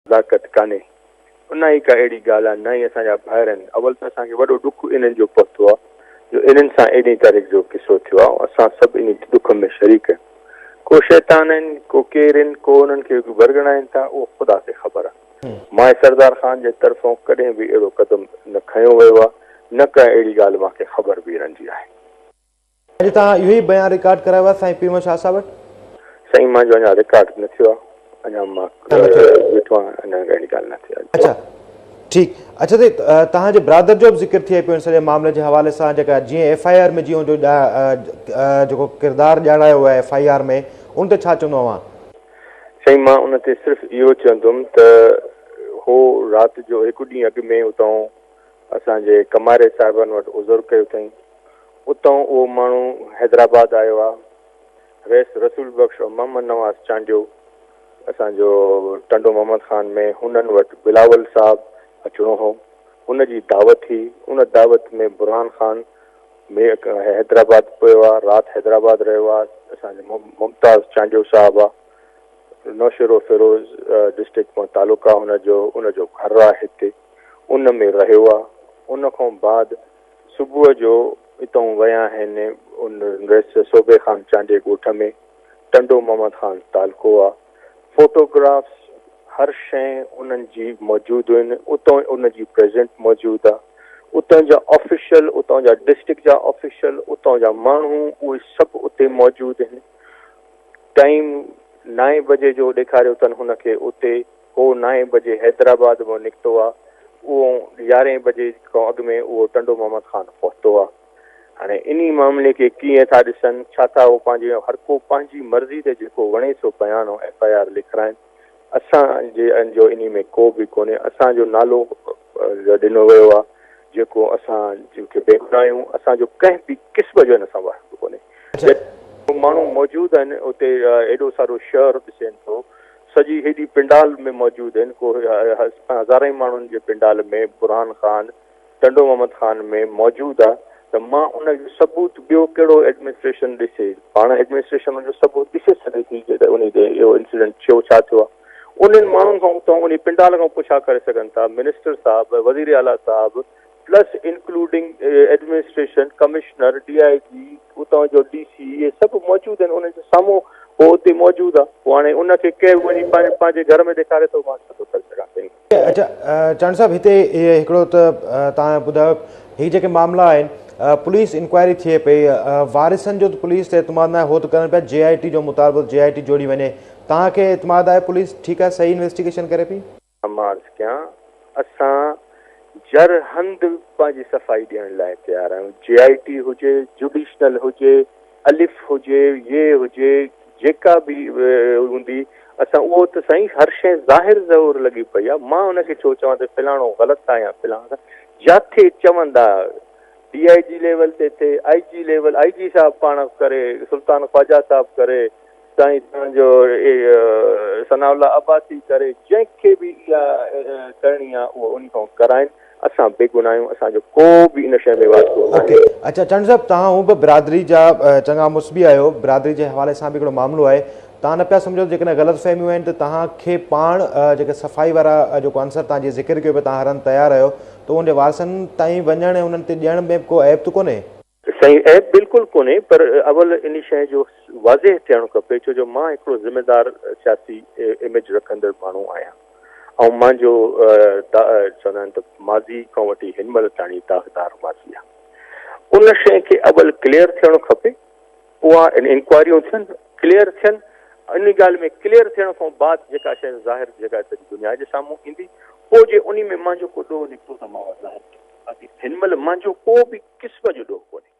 صداقت ڪانهي. نه ئي ڪا اهڙي ڳالهه آهي، نه ئي اسان جا ڀائر آهن. اول ته اسان کي وڏو ڏک انهن جو پهتو آهي جو انهن سان اهڙي طرح جو قصو ٿيو آهي ۽ اسان سڀ انهي ڏک ۾ شريڪ آهيون. ڪو شيطان آهن، ڪو ڪير آهن، ڪو انهن کي ورغڻائين ٿا، اهو خدا کي خبر آهي. مان ۽ سردار خان جي طرفون ڪڏهن به اهڙو قدم نه کنيو ويو آهي، نه ڪا اهڙي ڳالهه مان کي خبر به انهن جي آهي. اڄ توهان اهو ئي بيان رڪارڊ ڪرايو آهي سائين پير محمد شاهه صاحب وٽ؟ سائين مان جو اڃا رڪارڊ نه ٿيو آهي اڃا مان ويٺو آهيان اڃا اهڙي ڳالهه نه ٿي آهي. اڇا ٺيڪ اڇا سائين توهان جي برادر جو به ذڪر ٿئي پيو ان سڄي معاملي جي حوالي سان جيڪا جيئن ايف I R ۾ جيئن جو جيڪو ڪردار ڄاڻايو ويو آهي ايف I R ۾ ان تي ڇا چوندو اوهان؟ سائين مان ان تي صرف اهو چوندم ته هو رات جو هڪ ڏينهن اڳ ۾ اتان اسان جي ڪماري صاحبن وٽ عذر ڪيو اٿائين اتان اهو ماڻهو حيدرآباد آيو آ. رئيس رسول بخش ۽ محمد نواز چانڊيو اسان جو ٽنڊو محمد خان ۾ هنن وٽ بلاول صاحب اچڻو هو. هن جي دعوت هئي. ان دعوت ۾ برهان خان حيدرآباد پيو آ. رات حيدرآباد رهيو آ. اسان جو ممتاز چانڊيو صاحب آ. نوشهرو فيروز ڊسٽرڪٽ مان تعلق آ هن جو. ان جو گهر آ هتي. ان ۾ رهيو آ. ان کان بعد صبح جو اتئون ويا آهن ان ريس صوبي خان چانڊيي ڳوٺ ۾ ٽنڊو محمد خان تعلقو آ فوٽوگرافس هر شئي انهن جي موجود هين اتئون ان جي پريزنٽ موجود آ اتئون جا آفيشل اتئون جا ڊسٽرڪٽ جا آفيشل اتئون جا ماڻهو اهي سڀ اتي موجود هين ٽائيم نائين بجي جو ڏيکاريو اٿن هن کي اتي هو نائين بجي حيدرآباد مان نڪتو آ، اهو يارهين بجي کان اڳ ۾ اهو ٽنڊو محمد خان پهتو آ. هاڻي انهي معاملي کي ڪيئن ٿا ڏسن، ڇا ٿا اهو پنهنجي هر ڪو پنهنجي مرضي تي جيڪو وڻي سو بيان ۽ ايف I R لکرائين، اسان جي جو انهي ۾ ڪو به ڪونهي، اسان جو نالو ڏنو ويو آ، جيڪو اسان جيڪي بيگناهه آهيون، اسان جو ڪنهن به قسم جو ان سان واسطو ڪونهي. جڏهن ماڻهو موجود آهن اتي ايڏو سارو شهر ڏسين ٿو، سڄي هيڏي پنڊال ۾ موجود آهن، ڪو هزارين ماڻهن جي پنڊال ۾ برهان خان ٽنڊو محمد خان ۾ موجود آ ته مان ان جو ثبوت ٻيو ڪهڙو ايڊمنسٽريشن ڏسي، پاڻ ايڊمنسٽريشن ان جو ثبوت ڏسي سگهي ٿي جيڪڏهن انهي تي اهو انسيڊنٽ ٿيو ڇا ٿيو آ انهن ماڻهن کان اتان انهي پنڊال کان پڇا ڪري سگهن ٿا منسٽر صاحب وزير اعليٰ صاحب plus including administration commissioner D I جي اتان جو ڊي سي اهي سڀ موجود آهن انهن جي سامهون هو اتي موجود آهي پوء هاڻي ان کي ڪير وڃي پنهنجي پنهنجي گهر ۾ ڏيکاري ٿو مان ڇا ٿو ڪري سگهان سائين. اڇا چانڊيو صاحب هتي هڪڙو ته توهان ٻڌايو هي جيڪي معاملا آهن پوليس انڪوائري ٿئي پئي وارثن جو ته پوليس تي اعتماد ناهي هو ته ڪرن پيا جي آء ٽي جو مطالبو جي آء ٽي جوڙي وڃي توهان کي اعتماد آهي پوليس ٺيڪ آهي صحيح انويسٽيگيشن ڪري پئي. مان عرض ڪيان، اسان جر هنڌ پنهنجي صفائي ڏيڻ لاء تيار آهيون، جي آء ٽي هجي، جوڊيشنل هجي، الف هجي، يي هجي، جيڪا به هوندي، اسان اهو ته سائين هر شيء ظاهر ظهور لڳي پئي آهي، مان ان کي ڇو چوان ته فلاڻو غلط آهي يا فلاڻو، جاٿي چوندا ڊي I جي ليول تي ٿئي، آء جي ليول، آء جي صاحب پاڻ ڪري، سلطان خواجه صاحب ڪري، سائين توهان جو ثناء الله عباسي ڪري جنهن کي به اها ڪرڻي آ اهو ان کان ڪرائين اسان بيگناهه آهيون اسان جو ڪو به ان شيء ۾ واسطو ناهي. اڇا چانڊيو صاحب توهان هون به برادري جا چڱا مڙس به آهيو برادري جي حوالي سان به هڪڙو معاملو آهي توهان نه پيا سمجهو ته جيڪڏهن غلط فهميون آهن ته توهان کي پاڻ جيڪي صفائي وارا جيڪو عنصر توهان جيئن ذڪر ڪيو پيا توهان هر هنڌ تيار آهيو ته ان جي وارثن تائين وڃڻ ۽ انهن تي ڏيڻ ۾ به ڪو عيب ته ڪونهي. سائين عيب بلڪل ڪونهي پر اول انهي شيء جو واضح ٿيڻ کپي ڇو جو مان هڪڙو ذميدار سياسي اميج رکندڙ ماڻهو آهيان ۽ مانجو چوندا آهن ته ماضي کان وٺي هن مهل تاڻي داغدار ماضي آهي ان شيء کي اول ڪليئر ٿيڻ کپي اها انڪوائريون ٿين ڪليئر ٿين ان ڳالهه ۾ ڪليئر ٿيڻ کان بعد جيڪا شيء ظاهر جيڪا سڄي دنيا جي سامهون ايندي پوء جي انهي ۾ مانجو ڪو ڏوهه نڪتو ته مان ظاهر ڪيان باقي هن مهل مانجو ڪو به قسم جو ڏوهه ڪونهي.